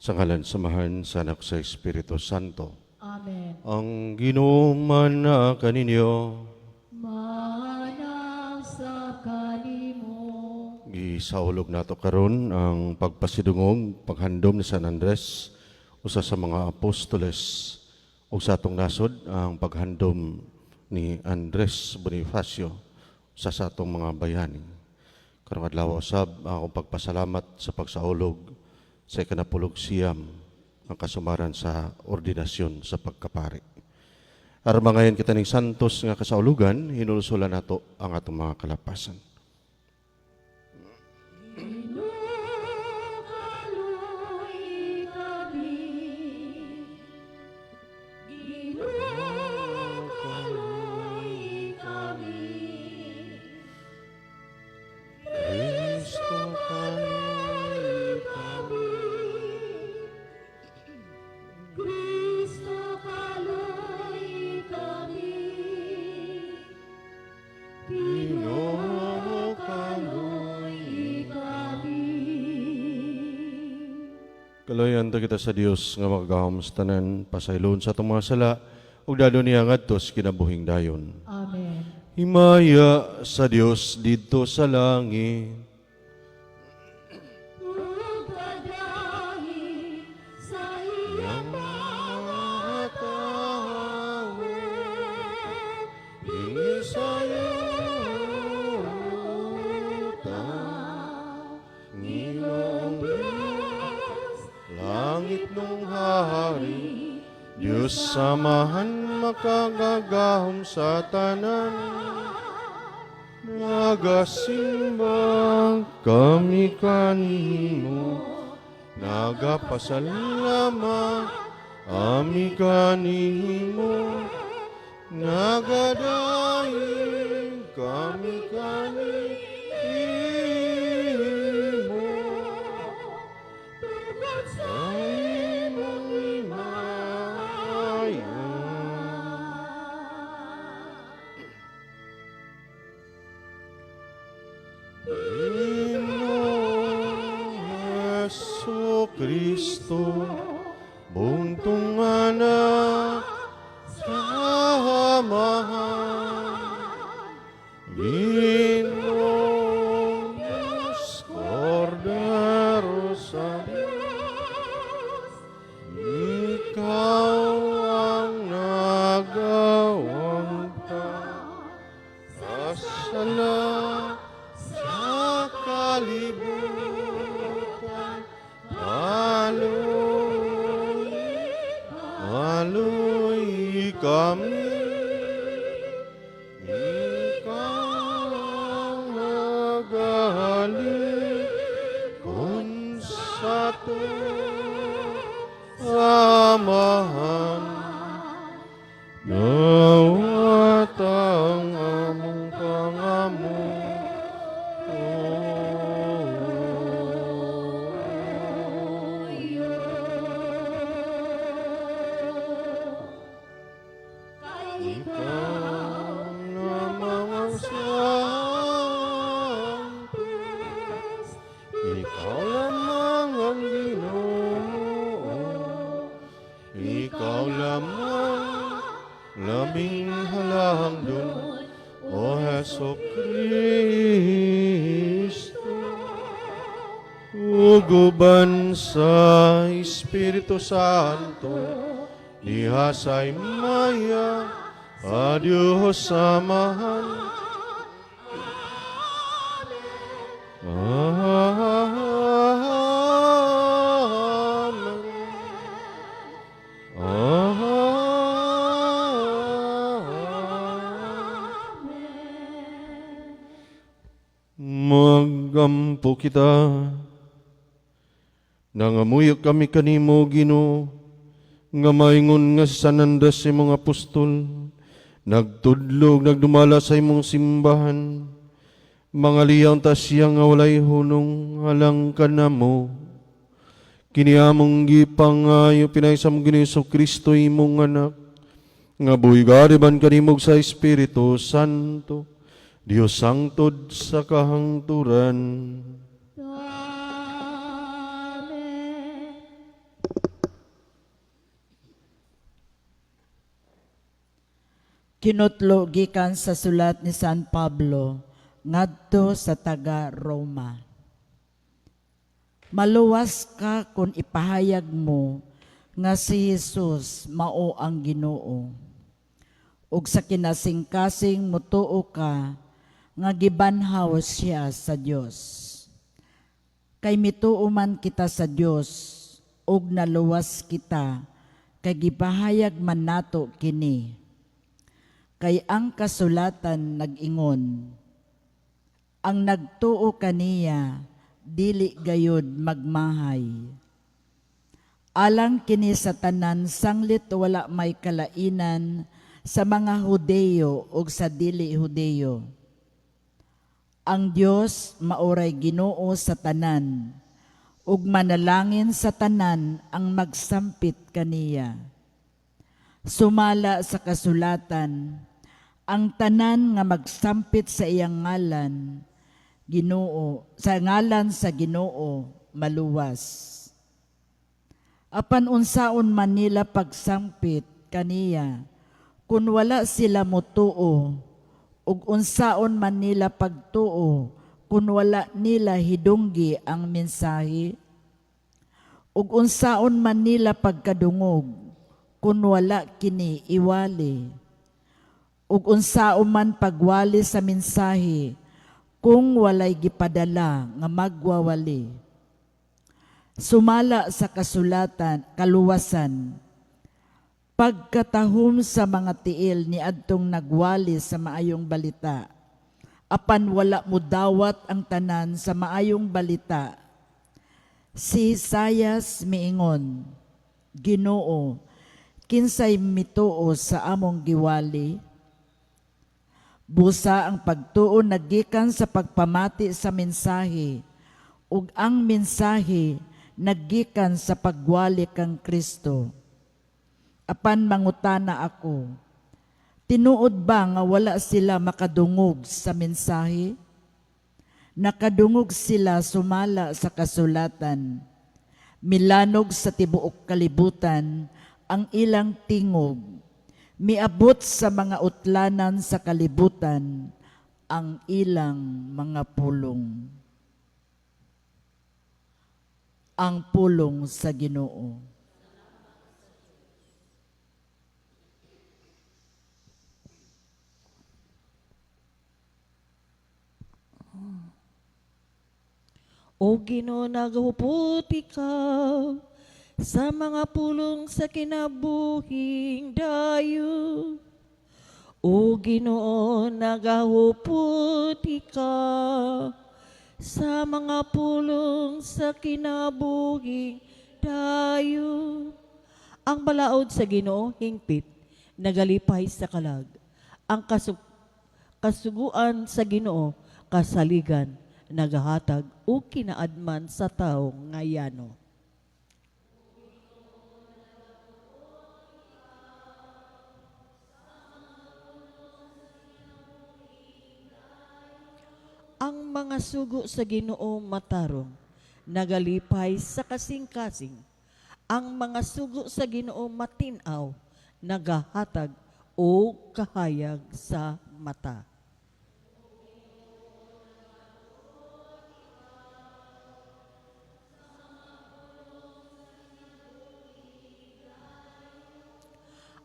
Sa ngalan sa Amahan, sa Anak, sa Espiritu Santo. Amen. Ang Ginoo maanaa kaninyo. Maanaa sab kanimo. Gisaulog nato karon ang pagpasidungog, paghandom ni San Andres, usa sa mga apostoles, ug sa atong nasod ang paghandom ni Andres Bonifacio, usa sa atong mga bayani. Karong adlaw usab ang akong pagpasalamat sa pagsaulog sa 19 ang kasumaran sa ordinasyon sa pagkapari. Aron mangayon kita ning santos nga kasaulugan, hinulsulan nato ang atong mga kalapasan. Ginoo, kaluy-i kami. Ginoo, kaluy-i kami. Kristo, kaluy-i kami. Kristo, kaluy-i kami. Ginoo, kaluy-i kami. Kaluoyan kita sa Dios nga makagagahom sa tanan, pasayloon sa atong mga sala, ug dadon niya ngadto sa kinabuhing dayon. Amen. Himaya sa Dios didto sa langit. Ug padahi sa iyang mga tao dinhi sa yuta. Ginoong Diyos, langitnong hari, Diyos Amahan makagagahom sa tanan, nagasimba kami kanimo, nagapasalamat kami kanimo, nagadayeg kami kanimo. Tungod sa Sa imong himayon. Ginoong Hesu Kristo, buntong Anak sa Amahan, Ginoong Diyos, Kordero sa Diyos, Ikaw ang nagawanta sa sala sa kalibutan. Kaluy-i, kaluy-i kami. Ikaw ang nagalikon sa Amahan. Dawata ang among pangamuyo. Kay Ikaw lamang ang Santo, Ikaw lamang ang Ginoo, Ikaw lamang labing halangdon, O Hesu Kristo. Ug uban sa Espiritu Santo, diha sa himaya, sa Diyos Amahan. Amen. Amen. Magampo kita. Nangamuyo kami kanimo, Ginoo, nga maingon nga si San Andres imong apostol, nagtudlog, nagdumala sa imong simbahan. Mga liyaw ta siya nga walay hunong alang kanamo. Kini among gipangayo pinay sa among Ginoo Kristo imong anak, nga buhi gari uban kanimo sa Espiritu Santo, Dios hangtod sa kahangturan. Amen. Kinutlo gikan sa sulat ni San Pablo ngadto sa taga Roma. Maluwas ka kung ipahayag mo nga si Jesus mao ang Ginoo, ug sa kinasingkasing mutuo ka nga gibanhaw siya sa Dios. Kay mituo man kita sa Dios ug naluwas kita, kay gipahayag man nato kini. Kay ang kasulatan nag-ingon, ang nagtuo kaniya dili gayud magmahay. Alang kini sa tanan, sanglit wala may kalainan sa mga Hudeyo ug sa dili Hudeyo. Ang Dios maoray Ginoo sa tanan, ug manalangin sa tanan ang magsampit kaniya. Sumala sa kasulatan, ang tanan nga magsampit sa iyang ngalan, Ginoo, sa ngalan sa Ginoo maluwas. Apan unsaon man nila pagsampit kaniya kun wala sila motuo, ug unsaon man nila pagtuo kun wala nila hidunggi ang mensahe? Ug unsaon man nila pagkadungog kun wala kini iwali? Ug unsaon man pagwali sa mensahe kung walay gipadala nga magwawali? Sumala sa kasulatan, kaluwasan, pagkatahom sa mga tiil ni adtong nagwali sa maayong balita, apan wala modawat ang tanan sa maayong balita. Si Isayas miingon, "Ginoo, kinsay mituo sa among giwali?" Busa ang pagtuo naggikan sa pagpamati sa mensahe, ug ang mensahe naggikan sa pagwali kang Kristo. Apan mangutana ako, tinuod ba nga wala sila makadungog sa mensahe? Nakadungog sila, sumala sa kasulatan, "Milanog sa tibuok kalibutan ang ilang tingog. Miabot sa mga utlanan sa kalibutan ang ilang mga pulong." Ang pulong sa Ginoo. O Ginoo, nagahupot ikaw sa mga pulong sa kinabuhing dayon. O Ginoo, nagahupot ikaw sa mga pulong sa kinabuhing dayon. Ang balaod sa Ginoo hingpit, nagalipay sa kalag. Ang kasuguan sa Ginoo kasaligan, nagahatag og kinaadman sa tawo nga yano. Ang mga sugo sa Ginoo matarong, nagalipay sa kasing-kasing. Ang mga sugo sa Ginoo matin-aw, nagahatag og kahayag sa mata.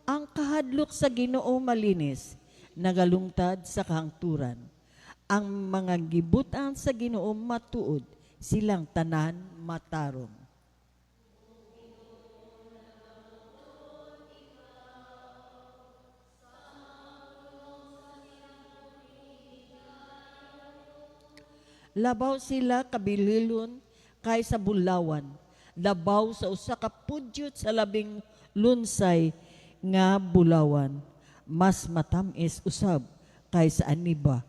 Ang kahadlok sa Ginoo malinis, nagalungtad sa kahangturan. Ang mga gibutan sa Ginoo matuod, silang tanan matarong. Labaw sila kabililon kaysa bulawan, labaw sa usa ka pudyot sa labing lunsay nga bulawan. Mas matamis usab kaysa aniba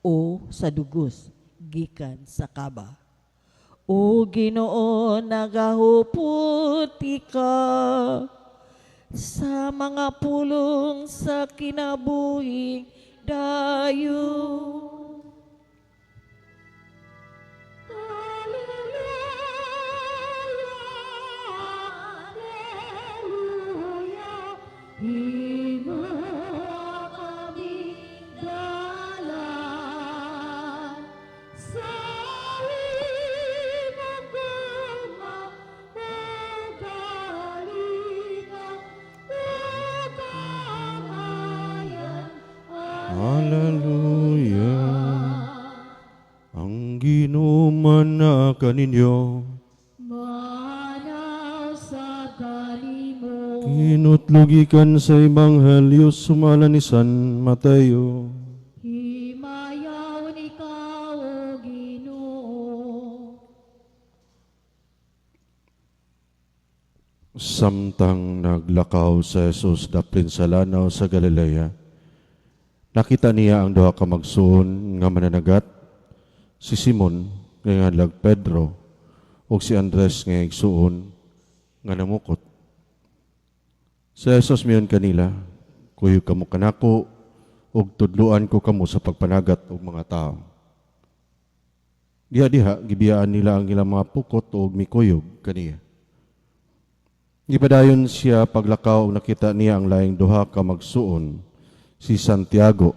o sa dugos gikan sa kaba. O Ginoo, nagahupot ikaw sa mga pulong sa kinabuhing dayon. Alleluia, Alleluia, Hallelujah. Ang Ginoo manaa kaninyo. Manaa sab kanimo. Kinutlo gikan sa Ebanghelyo sumala ni San Mateo. Himayaon ikaw, O Ginoo. Samtang naglakaw si Jesus daplin sa lanaw sa Galilea, nakita niya ang duha ka magsuon nga mananagat, si Simon nga ngadlag Pedro ug si Andres nga igsuon nga namukot. Si Jesus miingon kanila, "Kuyog kamo kanako ug tudluan ko kamo sa pagpanagat og mga tao." Diha-diha gibiyaan nila ang ilang mga pukot ug mikuyog kaniya. Gipadayon siya paglakaw ug nakita niya ang laing duha ka magsuon, si Santiago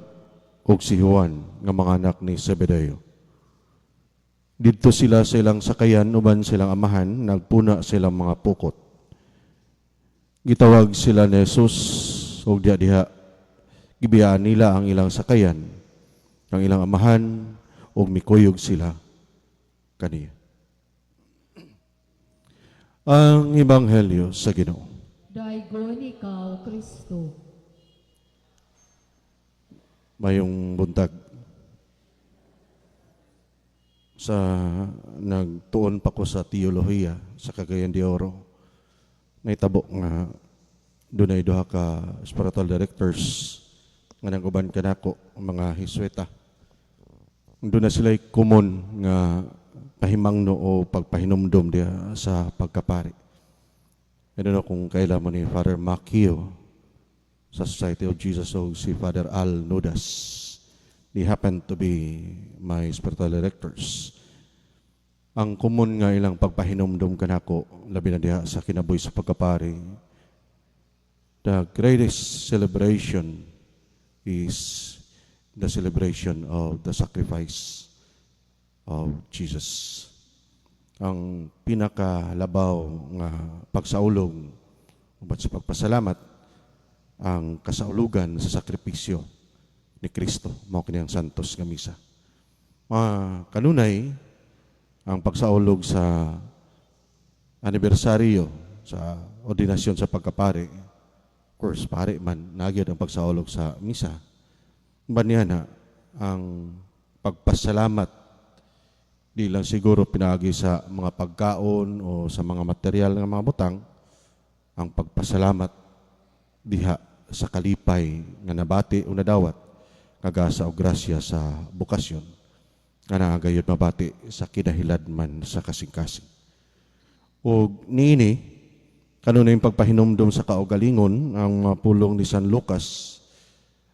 ug si Juan nga mga anak ni Zebedeo. Didto sila sa ilang sakayan uban sa ilang amahan, nagpuna sa ilang mga pukot. Gitawag sila ni Jesus ug diha diha gibiyaan nila ang ilang sakayan, ang ilang amahan, ug mikuyog sila kaniya. Ang Ebanghelyo sa Ginoo. Daygon ikaw, Kristo. Maayong buntag. Sa nagtuon pa ko sa teolohiya sa Cagayan de Oro, nahitabo nga dunay duha ka spiritual directors nga nag-uban kanako, mga Heswita. Duna sila common nga pahimangno o pagpahinumdom diha sa pagkapari. I don't know kung kaila mo ni Father Makio sa Society of Jesus o si Father Al Nudas. They happen to be my spiritual directors. Ang common nga ilang pagpahinumdom kanako, labi na diha sa kinabuhi sa pagkapari, the greatest celebration is the celebration of the sacrifice of Jesus. Ang pinakalabaw nga pagsaulog uban sa pagpasalamat, ang kasaulugan sa sakripisyo ni Kristo, mao kini ang Santos nga Misa. Mga kanunay, ang pagsaulog sa anibersaryo sa ordinasyon sa pagkapari, of course, pare man, naa gyud ang pagsaulog sa misa. Baniya na, ang pagpasalamat, di lang siguro pinaagi sa mga pagkaon o sa mga material nga mga butang, ang pagpasalamat diha sa kalipay nga nabati o nadawat nga gasa o grasya sa bokasyon nga naa gayud mabati sa kinahiladman sa kasing-kasing. O niini, kanunay pagpahinumdum sa kaugalingon ang mga pulong ni San Lucas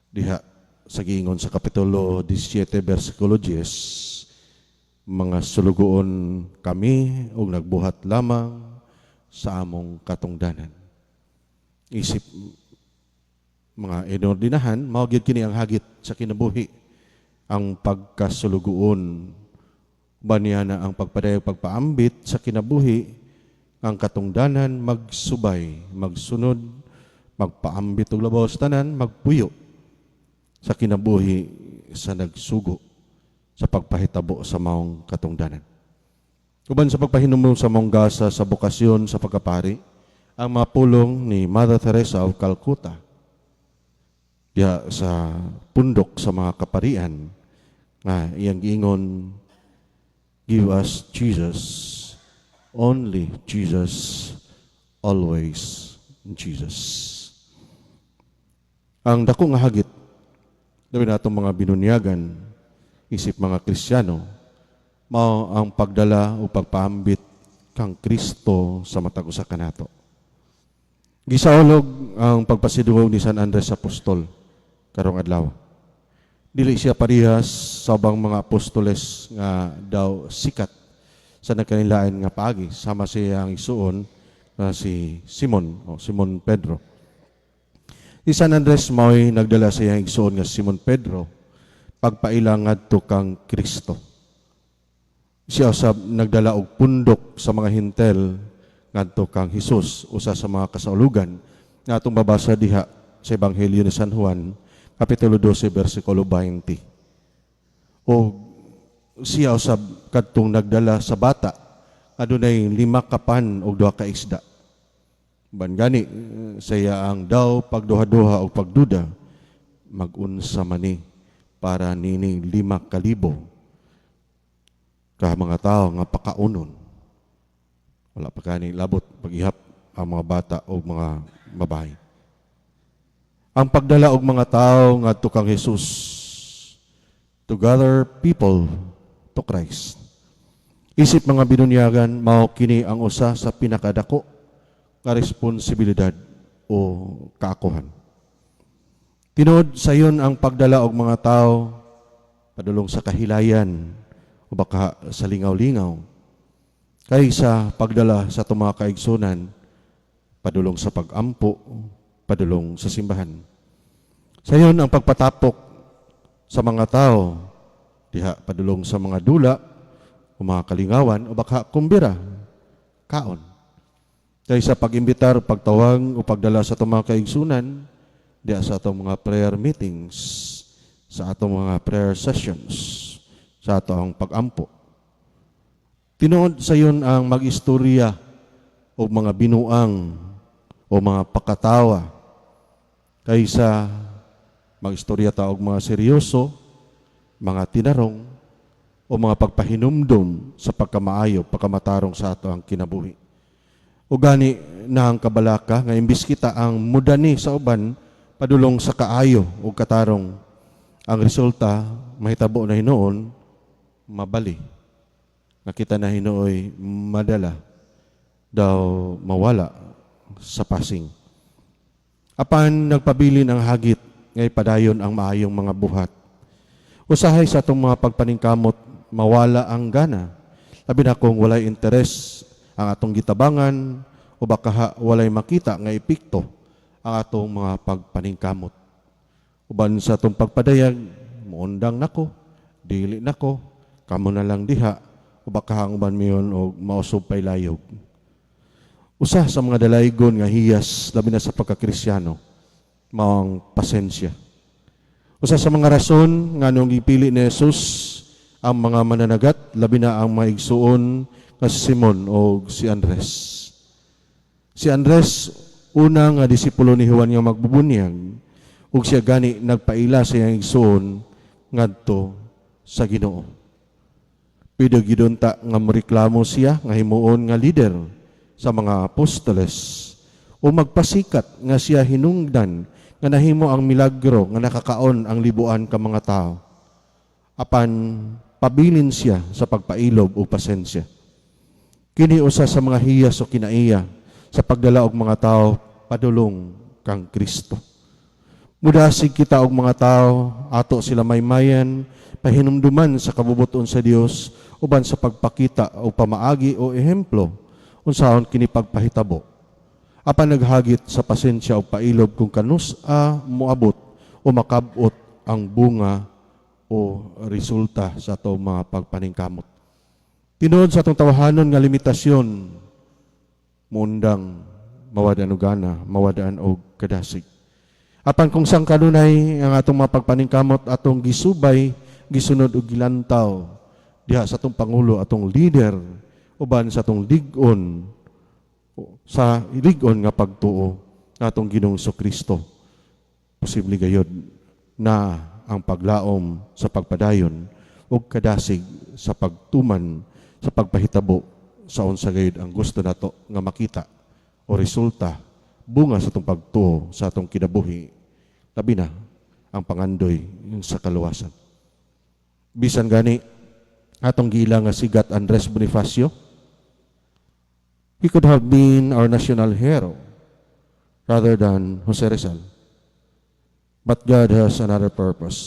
diha sa giingon sa Kapitulo 17 versikulo 10, "Mga sulugoon kami ug nagbuhat lamang sa among katungdanan." Isip mga inordinahan, mao gyud kini ang hagit sa kinabuhi, ang pagkasulugoon. Baniya na ang pagpadayag, pagpaambit sa kinabuhi, ang katungdanan magsubay, magsunod, magpaambit og labaw sa tanan, magpuyo sa kinabuhi sa nagsugo sa pagpahitabo sa maong katungdanan. Uban sa pagpahinumdum sa maong gasa sa bokasyon sa pagkapari, ang mga pulong ni Mother Teresa of Calcutta diha sa pundok sa mga kaparian nga iyang giingon, "Give us Jesus, only Jesus, always Jesus." Ang dako nga hagit, labi na atong mga binunyagan, isip mga Kristiyano, mao ang pagdala o pagpaambit kang Kristo sa matag usa kanato. Gisaulog ang pagpasidungog ni San Andres Apostol karong adlaw. Dili siya parehas sa ubang mga apostoles nga daw sikat sa nagkanilain nga paagi, sama siya ang isuon nga si Simon o Simon Pedro. Si San Andres mao'y nagdala sa iyang igsuon nga Simon Pedro pagpaila ngadto kang Kristo. Siya usab nagdala og pundok sa mga Hentil ngadto kang Hesus, usa sa mga kasaulugan nga atong babasa diha sa Ebanghelyo ni San Juan. Kapitulo 12, versikulo 20. O siya usab kadtong nagdala sa bata, adunay 5 ka pan og 2 ka isda. Ban gani saya ang daw pagduha-duha og pagduda, mag-unsa man ni para nining 5,000 ka mga tao nga pakaunon? Wala pa gani labot pag-ihap ang mga bata o mga babae. Ang pagdala og mga tao ngadto kang Jesus, to gather people to Christ. Isip mga binunyagan, mao kini ang usa sa pinakadako nga responsibilidad o kaakuhan. Tinuod sayon ang pagdala og mga tao padulong sa kahilayan o baka sa lingaw-lingaw kaysa pagdala sa atong mga kaigsunan padulong sa pagampo, padulong sa simbahan. Sayon ang pagpatapok sa mga tao diha padulong sa mga dula o mga kalingawan o baka kumbira, kaon, kaysa pag-imbitar, pagtawag o pagdala sa atong mga kaigsunan diha sa atong mga prayer meetings, sa atong mga prayer sessions, sa atong pagampo. Tinuod sayon ang mag-istorya o mga binuang o mga pakatawa kaysa mag-istorya ta og mga seryoso, mga tinarong o mga pagpahinumdum sa pagkamaayo, pagkamatarong sa ato ang kinabuhi. O gani na ang kabalaka nga imbis kita ang mudani sa uban padulong sa kaayo o katarong, ang resulta mahitabo na hinuon mabali. Nakita na hinuoy madala daw mawala sa pasing. Apan nagpabilin ang hagit ngay padayon ang maayong mga buhat. Usahay sa atong mga pagpaningkamot mawala ang gana. Labi na kung walay interes ang atong gitabangan o baka walay makita nga epekto ang atong mga pagpaningkamot. Uban sa atong pagpadayag, muundang nako, dili nako, kamo na lang diha, o baka ang uban miingon og mausog pay layog. Usa sa mga dalaygon nga hiyas, labi na sa pagkakristyano, mao ang pasensya. Usa sa mga rason nga nung gipili ni Jesus ang mga mananagat, labi na ang mga igsuon nga si Simon o si Andres. Si Andres, una nga disipulo ni Juan nga magbubunyag, ug siya gani nagpaila sa iyang igsuon ngadto sa Ginoo. Pwede gyud ta nga moreklamo siya nga himuon nga leader sa mga apostoles o magpasikat nga siya hinungdan nga nahimo ang milagro nga nakakaon ang libuan ka mga tao. Apan pabilin siya sa pagpailob o pasensya. Kini usa sa mga hiyas o kinaiya sa pagdala og mga tao padulong kang Kristo. Mudasig kita og mga tao, ato sila maymayan, pahinumduman sa kabubuton sa Dios uban sa pagpakita o pamaagi o ehemplo unsaon kini pagpahitabo. Apan naghagit sa pasensya o pailob kung kanus-a moabot o makabot ang bunga o resulta sa atong mga pagpaningkamot. Tinuod sa atong tawahanon nga limitasyon, muundang mawadaan og gana, mawadaan og kadasig. Apan kung sang kanunay ang atong mga pagpaningkamot atong gisubay, gisunod og gilantaw diha sa atong pangulo, atong leader, uban sa atong lig-on, sa lig-on nga pagtuo atong Ginoong Kristo, posible gayod na ang paglaom sa pagpadayon ug kadasig sa pagtuman sa pagpahitabo sa unsa gayud ang gusto nato nga makita o resulta, bunga sa atong pagtuo sa atong kinabuhi, labi na ang pangandoy sa kaluwasan. Bisan gani atong giila nga sigat Andres Bonifacio, he could have been our national hero rather than Jose Rizal, but God has another purpose,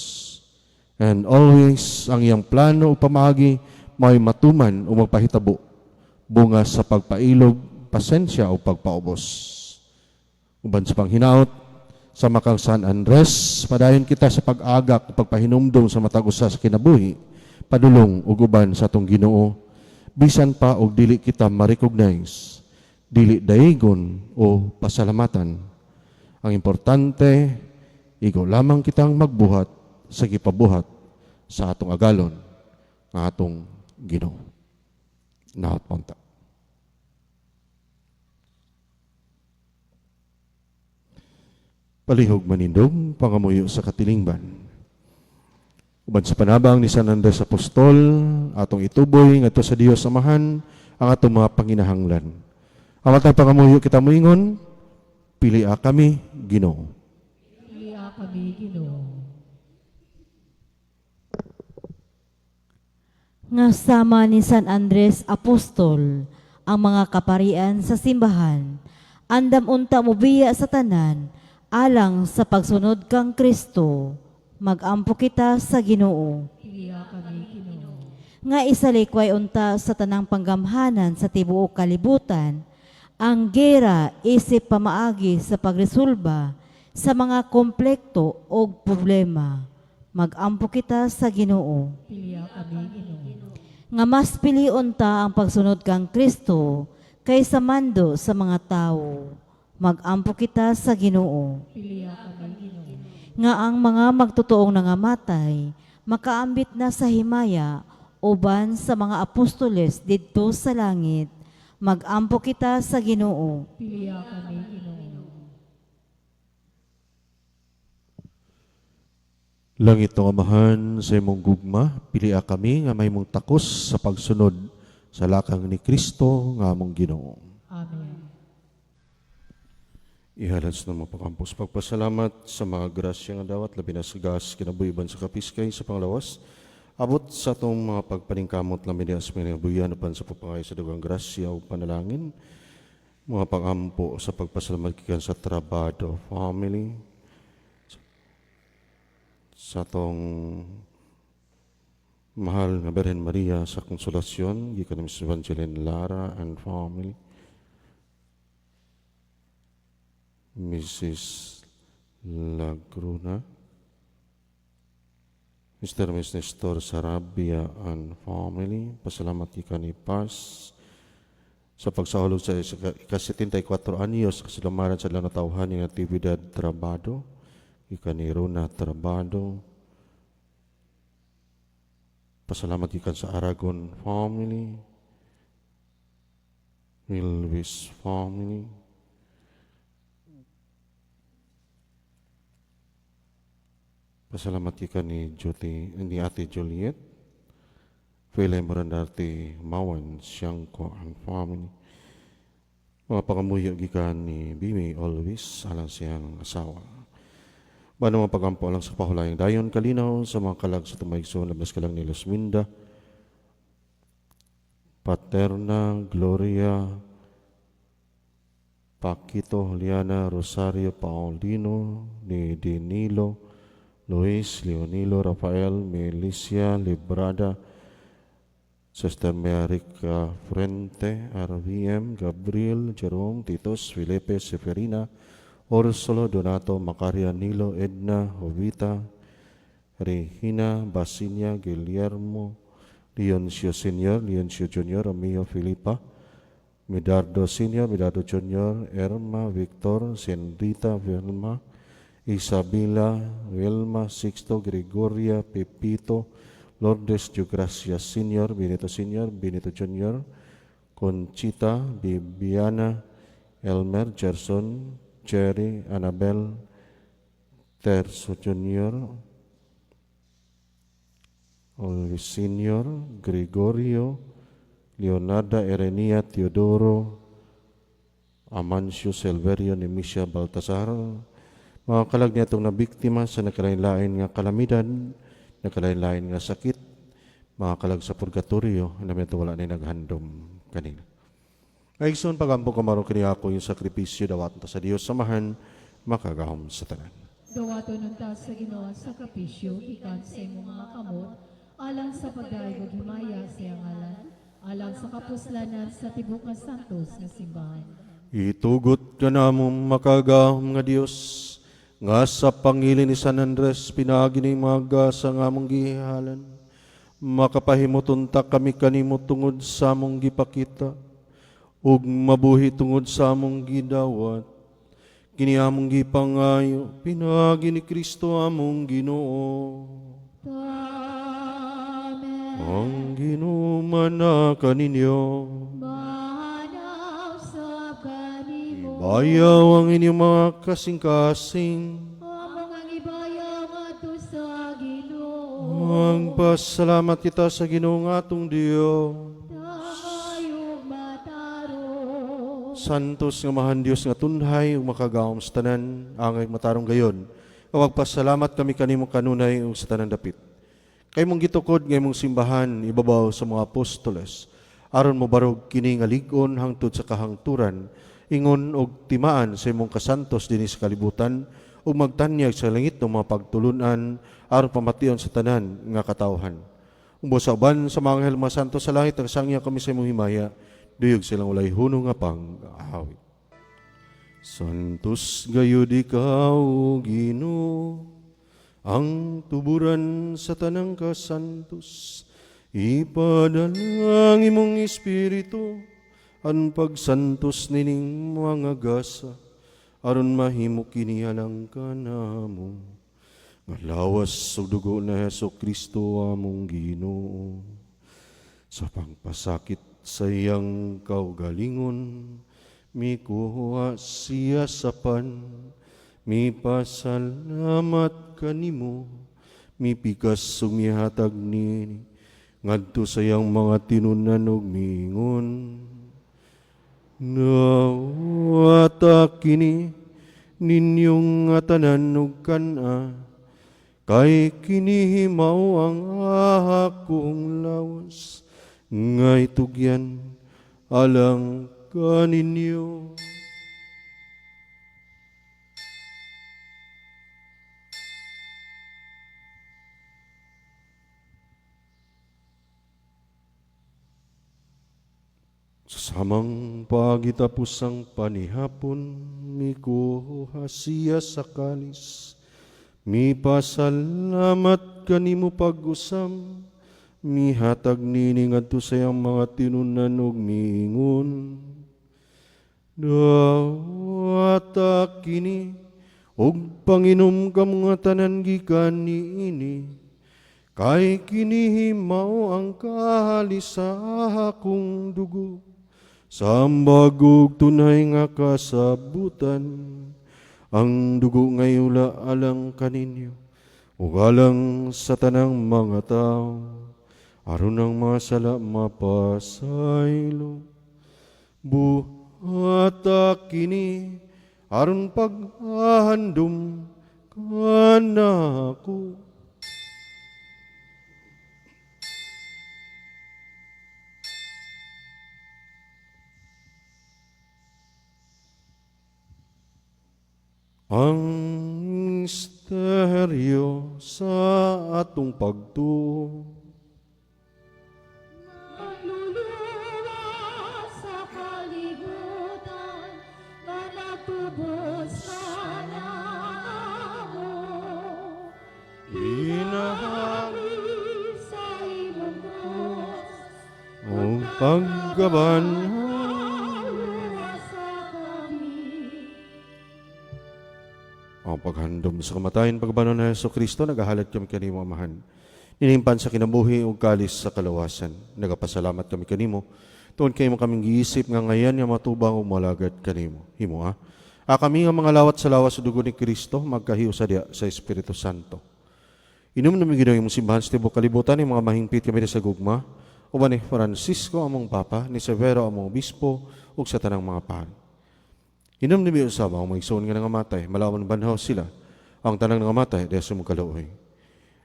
and always ang iyang plano o pamaagi may matuman o magpahitabo bunga sa pagpailog, pasensya o pagpaubos. Uban sa panghinaot, sa makang San Andres, padayon kita sa pag-agak o pagpahinumdum sa matag usa sa kinabuhi, padulong ug uban sa atong Ginoo, bisan pa og dili kita ma-recognize, dili daigon o pasalamatan. Ang importante, Igo lamang kitang magbuhat sa gipabuhat sa atong agalon nga atong Ginoo. Naot pa unta. Palihog manindog, pangamuyo sa katilingban. Uban sa panabang ni San Andres Apostol, atong ituboy ngadto sa Dios Amahan ang atong mga panginahanglan. Ang atong pangamuyo kita moingon, pilia kami, Ginoo. Pilia kami, Ginoo. Nga sama ni San Andres Apostol ang mga kaparian sa simbahan, andam unta mobiya sa tanan alang sa pagsunod kang Kristo. Magampo kita sa Ginoo. Pilia kami, Ginoo. Nga isalikway unta sa tanang panggamhanan sa tibuok kalibutan ang gera isip pamaagi sa pagresolba sa mga komplekto o problema. Magampo kita sa Ginoo. Pilia kami, Ginoo. Nga mas pilion ta ang pagsunod kang Kristo kaysa mando sa mga tao. Magampo kita sa Ginoo. Pilia kami, Ginoo. Nga ang mga magtotoong nangamatay makaambit na sa himaya uban sa mga apostoles didto sa langit. Magampo kita sa Ginoo. Pilia kami, Ginoo. Langit ng Amahan, sa imong gugma, pilia kami nga mahimong takos sa pagsunod sa lakang ni Kristo nga among Ginoo. Amen. Ihalad sa mga pakampos pagpasalamat sa mga grasya nga dawat, labi na sa gas, kinabuhi sa kapiskay sa panglawas, abot sa atong mga pagpaningkamot labi na sa mga buyan upan sa pagpangay sa dugang grasya o panalangin, mga pangampo sa pagpasalamat gikan sa Trabado family, sa atong mahal nga Birhen Maria sa Konsolasyon, gikan ni Miss Evangeline Lara and family, Mrs. Lagruna, Mr. and Mrs. Nestor Sarabia and family, pasalamat gikan ni Paz sa pagsahulog sa ika-74 anyos sa kasilamaran sa lanatawhan ni Natividad Trabado, gikan ni Rona Trabado. Pasalamat gikan sa Aragon family, Milvis family, pasalamat gikan ni Judy, ni Ate Juliet, Fele Morandarte Mawan Siangko and family. Mga pangamuyo gikan ni Bimi Always alang siyang asawa. Bano mga pagampo alang sa pahulayang dayon kalinaw sa mga kalag sa tumaigsoon labas kalang ni Lasminda, Paterna, Gloria, Paquito, Juliana, Rosario, Paulino, ni Danilo, Luis, Leonilo, Rafael, Melicia, Librada, Sister Marica Frente, RVM, Gabriel, Jerome, Titos, Felipe, Seferina, Orsola, Donato, Macaria, Nilo, Edna, Jovita, Regina, Basinia, Guillermo, Leoncio Senior, Leoncio Junior, Romeo, Filipa, Medardo Senior, Medardo Junior, Erma, Victor, Senrita, Vilma, Isabela, Wilma, Sixto, Gregoria, Pepito, Lourdes Gracia Senior, Benito Senior, Benito Junior, Conchita, Bibiana, Elmer, Gerson, Jerry, Annabel, Terso Junior, Alvis Senior, Gregorio, Leonardo, Erenia, Teodoro, Amancio, Silverio, Nemisia, Baltasar, mga kalag niya itong nabiktima sa nakalain-lain nga kalamidad, nakalain-lain nga sakit, mga kalag sa purgatorio, alam ito wala na naghandom kanina. Ay, pagampo kamaro kini ako yung sakripisyo dawat ta sa Dios Samahan makagahom sa tanan. Dawaton unta sa Ginoo ang sakripisyo gikan sa imong mga kamot alang sa pagdayeg ug himaya sa iyang ngalan, alang sa kapuslanan sa tibuok nga santos nga simbahan. Itugot ka namo, makagahom nga Dios, nga sa pangilin ni San Andres pinaagi ni mga gasa nga among gihalan, makapahimuton ta kami kanimo tungod sa among gipakita ug mabuhi tungod sa among gidawat. Kini among gipangayo pinaagi ni Kristo among Ginoo. Amen. Ang Ginoo mana kaninyo. Manaw sa kanimo. Bayaw ang inyong mga kasing-kasing. Among ang ibayaw ngadto sa Ginoo. Ang pasalamat kita sa Ginoo nga atong Dios. Tayo matarong. Santos nga mahan Dios nga tunhay ug makagagahom sa tanan, angay matarong gayon. Magpasalamat kami kanimo kanunay ug sa tanan dapit. Kay mong gitukod nga imong simbahan ibabaw sa mga apostoles, aron mobarog kini nga lig-on hangtod sa kahangturan, ingon og timaan sa imong kasantos dinhi sa kalibutan ug magtanyag sa langit ng mga pagtulunan aron pamation sa tanan nga katawhan. Umbo sa uban sa mga anghel mga santo sa langit, ang sangya kami sa imong himaya, duyog silang walay hunong nga pang-awit. Santos gayud ikaw, Ginoo, ang tuburan sa tanang kasantos. Ipadala ang imong espiritu ang pagsantos nining mga gasa aron mahimo kini alang kanamo nga lawas ug dugo na Hesus Kristo among Ginoo. Sa pangpasakit sa iyang kaugalingon, mikuha siya sa pan, mipasalamat kanimo, mipikas ug mihatag nini, ngadto sa iyang mga tinunan ug miingon, Nawata kini ninyong nga tanan ug kan-a, kay kini mao ang akong lawas nga itugyan alang kaninyo. Sa samang pagitapos ang panihapon, mikuha siya sa kalis. Mipasalamat kanimo pag-usam, mihatag nini ngadto sa iyang mga tinunan ug miingon. Dawata kini ug panginom kamo nga tanan gikan niini, kay kini mao ang kahalis sa akong dugo, sa ambag ug tunay nga kasabutan. Ang dugo nga iula alang kaninyo ug alang sa tanang mga tao, aron ang mga sala mapasaylo. Buhata kini aron paghahandom kanako. Ang misteryo sa atong pagtuo. Manluluwas sa kalibutan, nga nagtubos kanamo. Inahagi sa imong krus, ug pagkabanhaw. luwasa kami. Ang paghandom sa kamatayon, pagbanhaw ni Hesus Kristo, nagahalad kami kanimo, Amahan. Inimpan sa kinabuhi ug kalis sa kalawasan. Nagapasalamat kami kanimo. Tuon kay mo kaming giisip nga ngayan nga matubang ug malagad kanimo. Himo ha. A kami nga mga lawat sa lawas sa dugo ni Kristo, magkahiusa diya sa Espiritu Santo. Inom na Ginoo imong simbahan sa tibuok kalibutan, yung mga mahingpit kami sa gugma, uban ni Francisco among Papa, ni Severo among Obispo, ug sa tanang mga pari. Inom ni usab ang mga igsoon nga nangamatay, malawan banhaw sila, ang tanang nangamatay, diya sa imong kaluoy.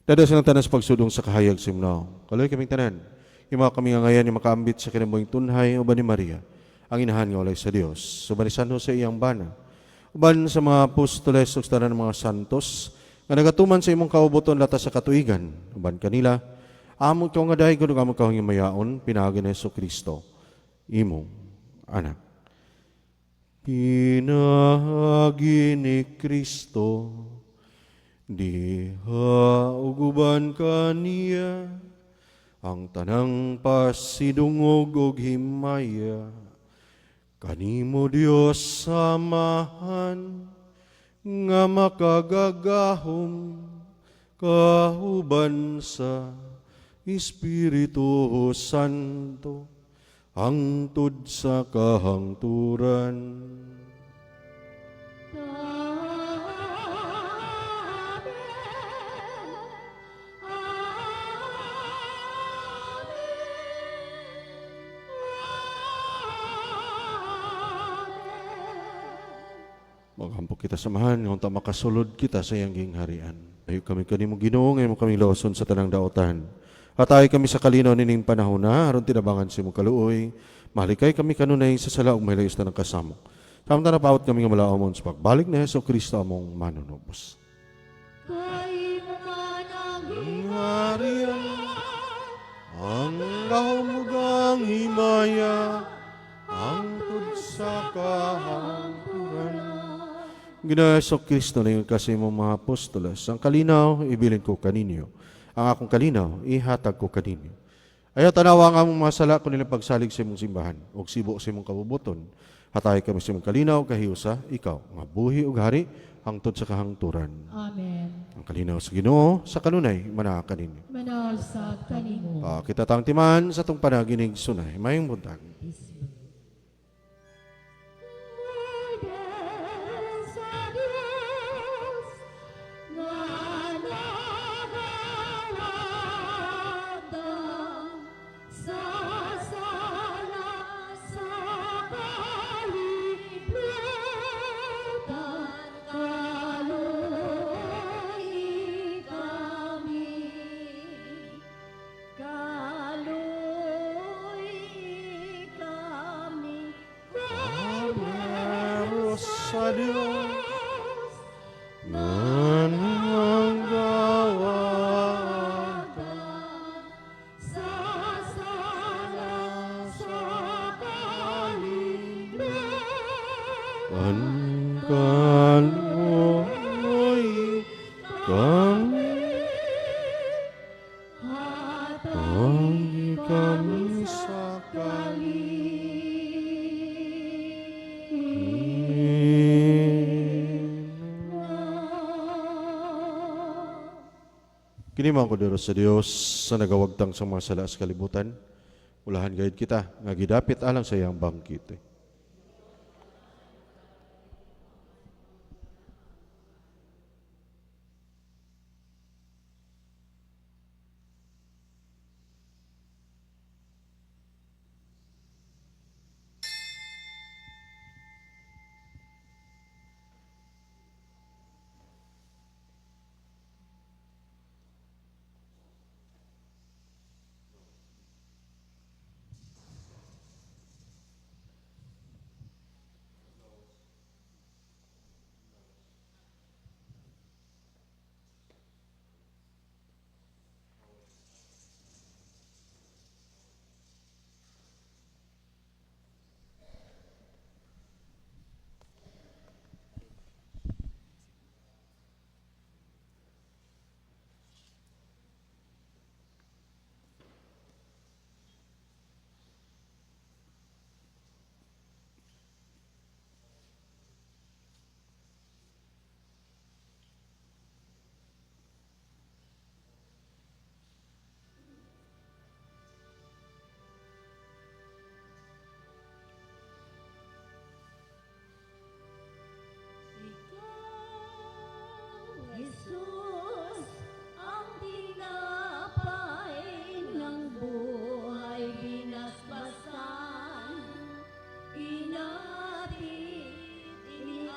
Dada silang tanan sa pagsudong sa kahayag sa imong naong. Kaluoy kaming tanan, ima kami nga ngayan yung makaambit sa kinabuhing tunhay, uban ni Maria, ang inahan nga walay sa Dios. Uban ni San Jose iyang bana, uban sa mga apostoles ug sa tanan mga santos, nga nagatuman sa imong kaubuton lata sa katuigan, uban kanila, amo ikaw nga dahig ug amo ikaw nga mayaon, pinaagi ni Hesus Kristo, imong anak. Pinaagi ni Kristo, diha ug uban kaniya, ang tanang pasidungog ug himaya, kanimo Dios Amahan, nga makagagahom kauban sa Espiritu Santo hangtod sa kahangturan. Maghampo kita samahan, nga unta makasulod kita sa iyang gingharian. Ayo kami kanimo Ginoo, ngayon mo kami lawason sa tanang daotan. Hatay kami sa kalinaw nining panahon na, aron tinabangan sa imong kaluoy. Mahalikay kami kanunay sa sala ug mahilayos na ng kasamok. Samtang napaot kami nga malaomon sa pagbalik ni Hesus Kristo among manunubos. Kay mo man ang Gingharian, ang gahom ug ang himaya, hangtod sa kahangturan. Ginoo Hesus Kristo, ningon ka sa imong mga apostoles, ang kalinaw ibilin ko kaninyo. Ang akong kalinaw ihatag ko kaninyo. Ayaw tanawa ang among mga sala kun ilang pagsalig sa imong simbahan ug sibo sa imong kabubuton. Hatay kami sa imong kalinaw kahiusa ikaw nga buhi ug hari hangtod sa kahangturan. Amen. Ang kalinaw sa Ginoo sa kanunay manaa kaninyo. Manaw sa kanimo. Kita tang timan sa tong panaginig sunay. Mayong buntag. Peace be. Sa Diyos nga nagawagtang sa sala sa kalibutan, kaluoy kami. Kaluoy kami. Pero sa Diyos nga nagawa Sa sala sa kalibutan, ang kaluoy kami hatay kami sa kalinaw. Kini mga kordero sa Dios sa nagawagtang sa mga sala sa kalibutan, ulahan gayud kita nga gidapit alang sa iyang bangkite. Ikaw, Jesus, ang tinapay ng buhay, binasbasan, inatid, inialay.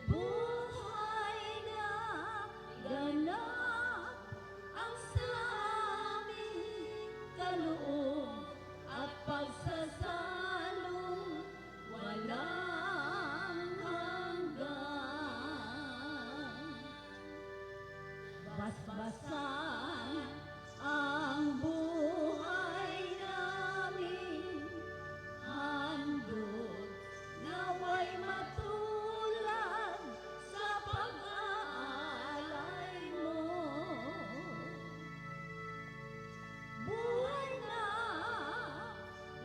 Buhay na ganap ang sa aming kaloob at pagsasalong walang hanggan. Basbasan ang buhay namin, handog naway matulad sa pag-aalay mo. Buhay na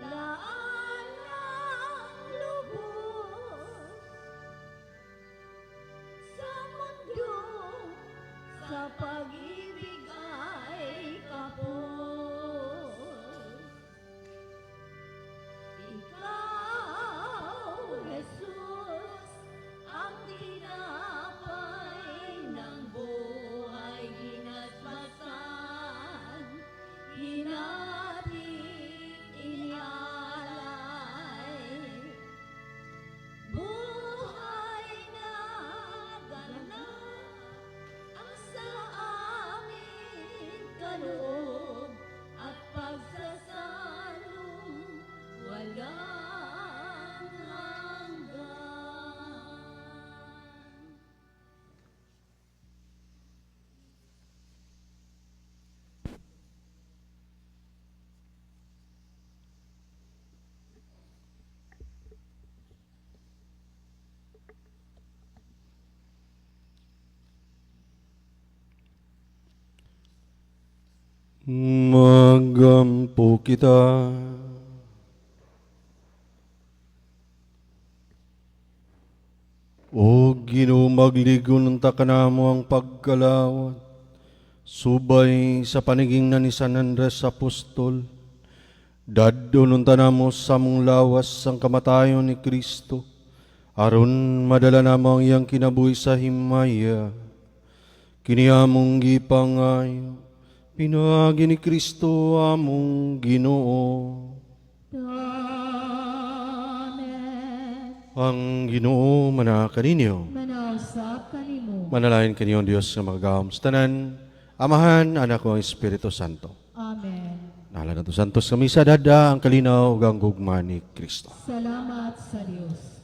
laan ng lubos. Magampo kita. O Ginoo, magligon unta kanamo ang pagkalawat. Subay sa paniging na ni San Andres Apostol, dadon unta namo sa among lawas ang kamatayon ni Kristo, aron madala namo ang iyang kinabuhi sa himaya. Kini among gipangayo, pinaagi ni Kristo among Ginoo. Amen. Ang Ginoo mana kaninyo. Manausap kanimo. Manalangin kaniyong Dios nga makagagahom sa tanan, Amahan, Anak ug ang Espiritu Santo. Amen. Nahala na to santos kami sa dada ang kalinaw ug ang gugma ni Kristo. Salamat sa Dios.